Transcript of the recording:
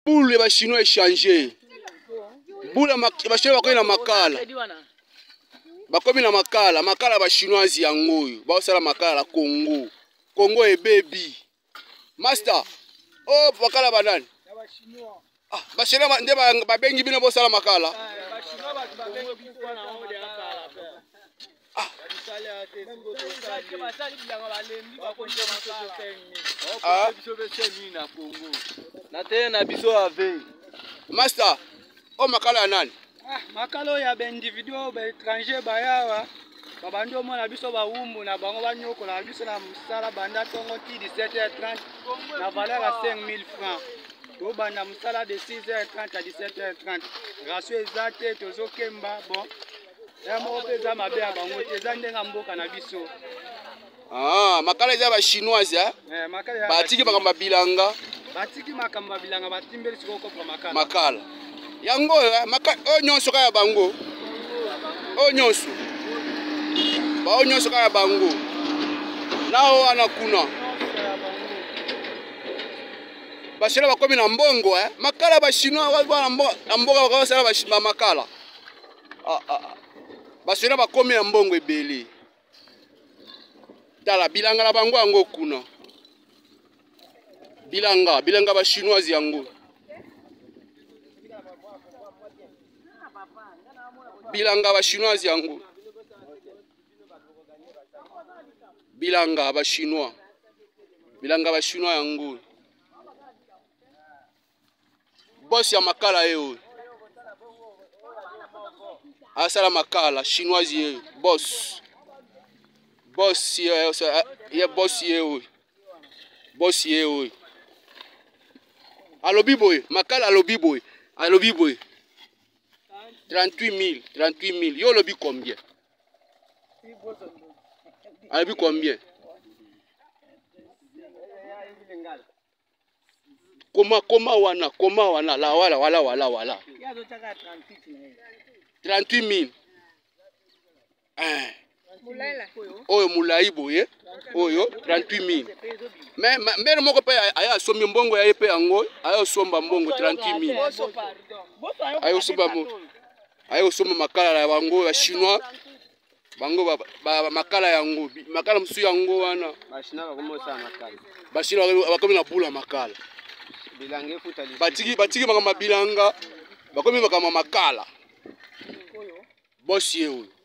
Boule ya ba chinois echange. Boule ya ba chinois bakomi na makala. Bakomi na makala, makala ya ba chinois yango oyo. Baosala makala na Congo. Congo ebebi. Master, oh makala ba nani? Ah, ba chinois nde babengi bino bosala makala. Ah. Na tele na biso ave. Master, o makala ya nani? Ah, makala oyo ya baindividu oyo baétranger bayawa babandi omona biso bawumbu na bango banyokolaka biso na mosala banda ntongo ti 17h30 na valeur ya 5000 francs tobanda mosala de 6h30 à 17h30 ration eza te tozokemba bon ya moko mpe eza mabe ya bango te eza ndenge ya mboka na biso ah, makala eza ba chinoise eh? Eh, batiki makambo ya bilanga batiki makambo ya bilanga batimbeli sikoyo kopra makala makala yango oyo eh, oyo nyonso kaka ya bango oyo nyonso baoyo nyonso kaka ya bango na oyo wana kuna bachinois bakomi na mbongo eh? makala bachinois na mboka bakosala bamakala ah, ah, ah. Basena bakomi na mbongo ebele. Tala bilanga na bango yango kuna. Bilanga, bilanga ba chinoise yango. Bilanga ba chinoise yango. Bilanga ba chinois. Bilanga ba chinois yango. Boss ya makala ye oyo asala makala chinoise ye boss boss ye, ye boss ye oyo boss ye oyo alobi boye makala alobi boye alobi boye 38000 38000 yo olobi combien alobi combien Koma koma wana koma wana la wala wala wala wala. 38000. Eh. Oyo mulayi boye oyo 38000. Mais mère moko pe aya asombi mbongo ya ye pe yango aya osomba mbongo 38000. Aya osomba mbongo. Aya osomba makala ya bango ya chinois bango ba, ba, ba makala yango makala mosusu yango wana bachinois bakomi na bula makala batiki batiki makambo ya bilanga bakomi makambo ya makala bosi ye oyo.